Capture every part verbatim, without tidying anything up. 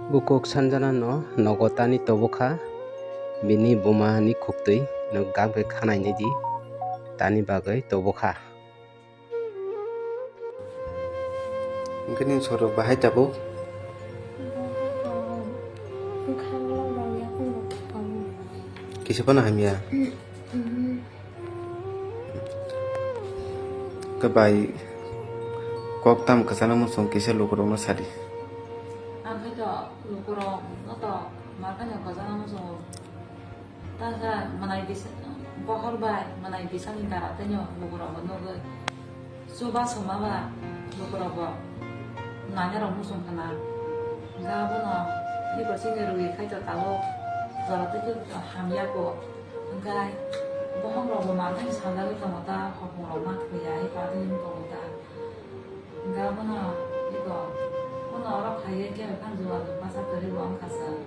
Bukhuk Sanjana no nogo tani tobokha, bini buma ni khuktwi no gak bai khanai nai di, tani bagwi tobokha. Hwnkhe nini sorok bahai tabuk? Kisa phano hamya. Khe bai kok tam kwchana muchung kisa lukurokno sadi. Ang khe to lukurok no to ma khe no kwchana muchungo. Tasa mwnai bisa bohor bai mwnai bisani dara tei no lukurok bo nugwi chuba suma ba lukurok bo naina rok muchung khna. Ga bono iko chini rwi khai to tabuk jora tei khe hamya ko. Hwnkhe bohok rok bo manthai sajagwi tongo ta, hopung rok ma thwiya, iko atwi wng tongo ta. Hwnkhe abono iko, bono oro khaiwi kebo phano jogajog masa kwrwi bo wngkha chwng.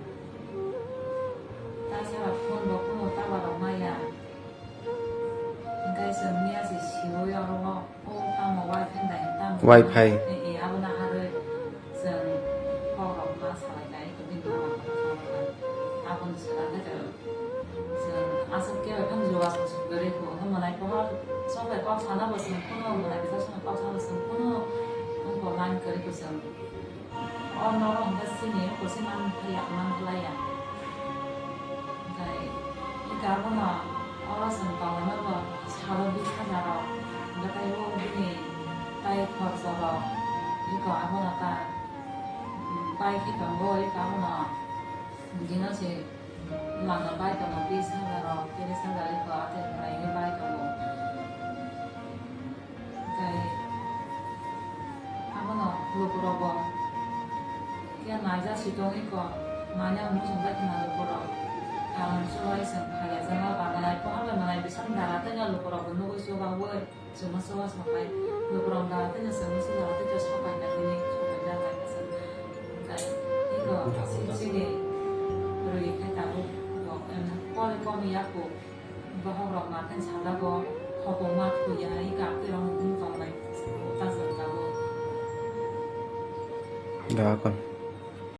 Taisa rok phone bo kuno tower rok maya. Hwnkhe chwng miya se siui oro o, o tamo wifi bai tamo. Wifi. Eh, eh, abono harwi chwng kok rok ma salai nai, iko bini mama rok salai nai. Aboni swkang khe chwng Aswk khe bai phano jogajog se kwrwi kho, hwnba mwnai pohor sok bai kok sana bo chwng phano, mwnai kisa sano kok sana bo chwng phano, wngkha line kwrwi kho chwng. O nogo hwnkhe chini kho se man phlaiya, man phlaiya. Hwnkhe iko abono oro chwng tongnaima bo salo bish hajar rok, hwnkhe tei o bini tai khorcha rok, iko abono ta pai khe tongo, iko abono bini se. Lama bai tongo, bish hajar rok, tris hajar iko atwi khlaigwi bai tongo. Tei abono lukurok bo khe naija sitong iko manya muchung bai khna lukurok. Karon chubai chwng phaiya jana ba mwnai pohor bai mwnai bising dara tei lukurok bo nugwi chubaui. Chwngno chuba sapai, lukurok da tei chwngno chuba tei sopai na tini sopai da lai kasa. Hwnkhe iko chini chini rwi khai tabuk bo, em, pore komi yaku bohok rok ma tei sajago hopong ma thuya, iko aktwi rok mung tong lai ta chwng tabuk. Da kon.